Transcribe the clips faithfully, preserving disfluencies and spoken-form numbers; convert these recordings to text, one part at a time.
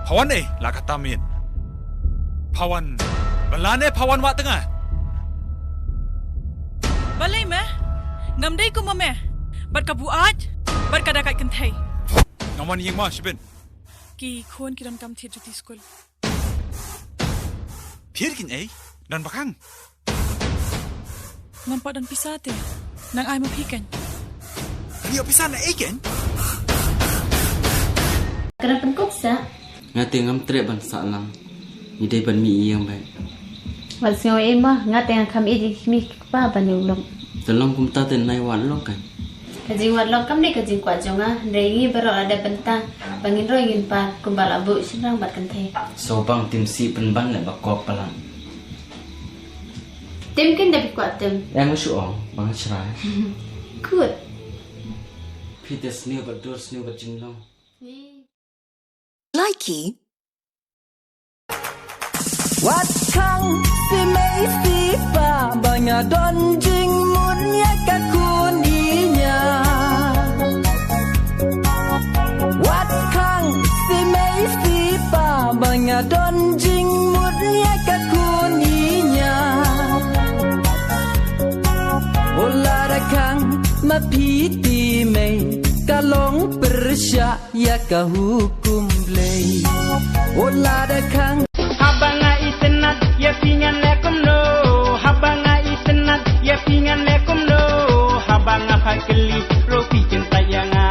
Pha wan eh, la kata miet. Pha wan. Ba la ne pha wan wad tang ah. Balei me? Ngam dei kum ma me. Bad ka buaid, bad ka dakaid kynthei. Ngam wan ïing ma shibit. Ki khun ki donkam thied juti skul. Phi kin ei, don ba khang. Ngam pat don pisa te. Nang ai ma phi kan. Phi ïoh pisa na ei kan? Kena pynkup sa. Nga te ngam treh ban sah lang. Ngi dei ban mih ïing bad. Wat sngew ei ma, nga te nga kham ei ïa ki kmie ki kpa ban ïoh long. Te long kumta te nai wan long kan. Ka jingwan long kam dei ka jingkwah jong nga, hynrei ngi baroh la dep bynta ba ngin roi ngin par kumba la buh shynrang bad kynthei. So bang tim si pynban leh ba kok palat. Tim kin da phi kwah tim. Em shu ong bang shrai. Good. Phi te sniew bad dur sniew bad jinglong. Likey. Wat khang si mei si pa ba nga don jingmut ïa ka khun i nia. Wat khang si mei si pa ba nga don jingmut ïa ka khun i nia. O la da khang ma phi ti mei ka long pyrshah ïa ka hukum Blei. O la da khang. Haba nga itynnad ïa phi ngan leh kumno. Haba nga itynnad ïa phi ngan leh kumno. Haba nga pha kylli ruh phi kyntait ïa nga.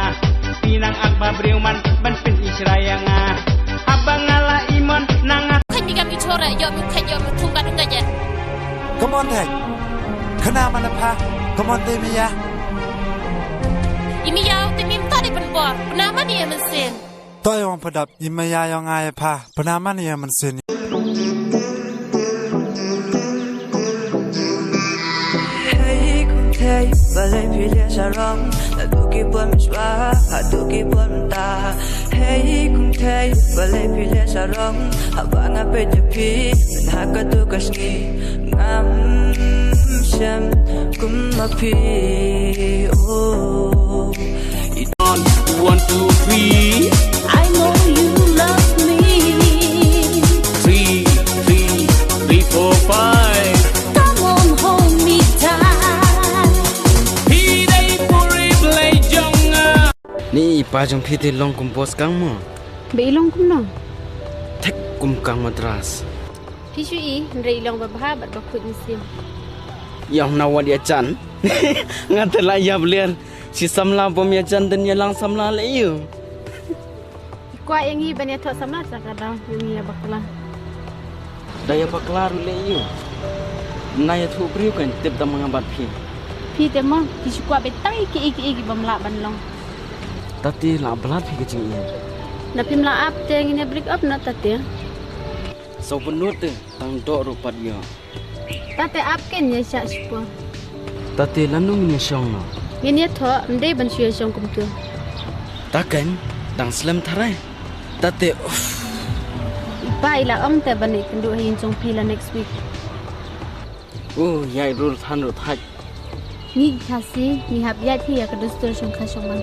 Phi nang ak ba briew man ban pynishrai ïa nga. Haba nga la imon na nga. Khat mi kam i chora ïoh mi khat ïoh mi thung ka dung ka jet. Come on, Thek. Khana ma la pha. Come on, te mi ya. I mi ya te mi ta de pynbor. Pynama ni ya mynsiem. Toi wan padap i maya yong ai pha. Pynama ni ya mynsiem. Hei kum thei balei phi leh sarong. La du ki pon mishwa ha du ki pon ta. Hei kum thei balei phi leh sarong. Haba nga peit ïa phi mynha ka tu ka sngi. Ngam shem kum ma phi. Oh. One, two, three. I know you love me. Three, three, three, four, five. Come on, hold me tight. Phi dei puri blei jong nga. Ni i pa jong phi te long kum boss kang mo. Ba i long kumno? Thik kum kang Madras. Phi shu i, hynrei i long ba bha bad ba khuid mynsiem. Ïa na wat ïa jan. Nga te la ïa bler. Shi samla bym ïa jan den ïa lang samla leh ïu. I kwah ïa ngi ban ïa thoh samla sa ka daw ïa ngi ïa bakla. Da ïa bakla ruh leh ïu. Na ïa thoh briew kan tip da ma nga bad phi. Phi te mo, phi shu kwah beit tang ïa ki ïa ki ïa ki bym lah ban long. Tate la blat phi ka jingim. Na phim la ap te ngin ïa break up na tate. Saw bynnud te tang doh ruh pat ïoh. Tate ap ken ïa shah shipor. Tate lano ngin ïa shong no. Ngin ïa thoh ym dei ban shu ïa shong kumtu. Ta ken dang slem tharai. Tate uff. I pa i la ong te ban ïa kynduh ha ïing jong phi la next week. U ïa i rul than ruh thait. Ngi Khasi ngi hap ïaid hi ïa ka dustur shongkha shongman.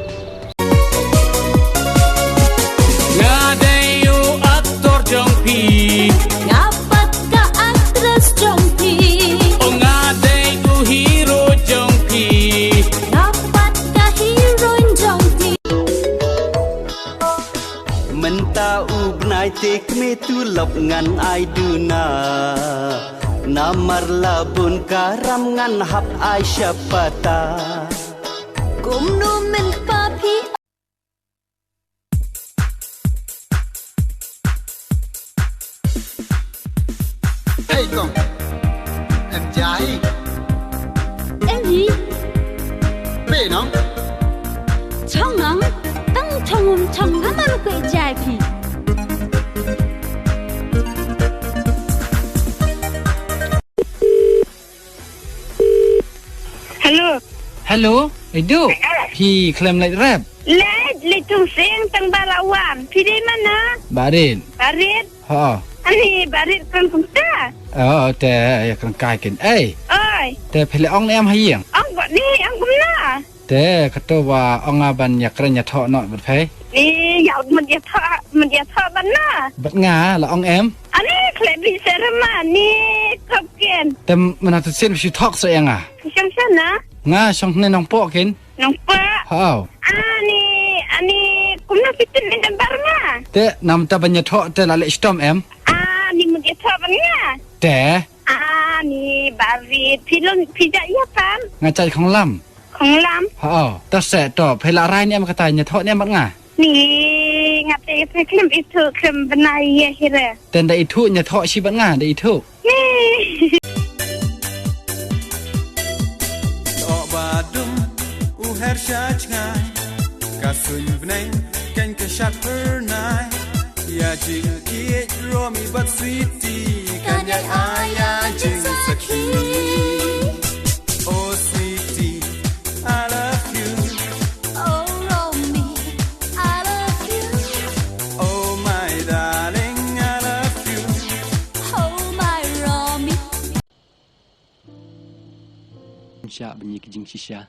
Nga dei u actor jong phi. Nga pat ka actress jong phi. O nga dei u hero jong phi. Nga pat ka heroine jong phi. Mynta u bnai te kmie tulop ngan ai duna. Namar la bun ka ram ngan hap ai shapata. Kumno mynta phi. Hey kong. Em jai. Em hi. Pe nong. Chong nong. Tang chong um chong nga ma ruh kwe jai phi. Hello. Hello, Idu. Phi khlem leit rep? Leit, leit tung sing tang ba la wan. Phi dei mana? Barit. Barit. Ha. Ani barit kan kumta. Oh, te ya kan kai kin. Ei. Oi. Te phi le ong ne em ha ïing? Ong ba ni, ong kumna. Te kato ba ong a ban ïa kren ïa thoh noh bad phi. Ni ïa mut ïa thoh, mut ïa thoh ban na. Bad nga la ong em. Ani khlek bi serma ni kop ken. Tem mana tu sin shu thok sa ïa nga. Shong shana. Nga shong ne nong pok ken. Nong pok. Hau. Ani ani kumna fitin ni nambar nga. Te namta ban ïathoh te la leh shitom em. Ani mung ïathoh ban nga. Te. Ani barit pilon pija ïa pan. Nga chai khong lam. Khong lam. Hau. Ta se to phela rai ni em kata ïathoh ni em bad nga. Ni nga te phe khlem ithuh khlem bnai ïa hi re. Ten da ithuh ïathoh shi bad nga da ithuh. Ni. Doh ba dum u her sha jngai. Ka suiñ bneng kan ka shat pernai. Ïa jingïeit Romi bad Sweety kan ïa ai ïa jingsakhi. Oh Sweety, I love you. Oh Romi, I love you. Oh my darling, I love you. Oh my Romi. Sha bnyi ki jingshisha.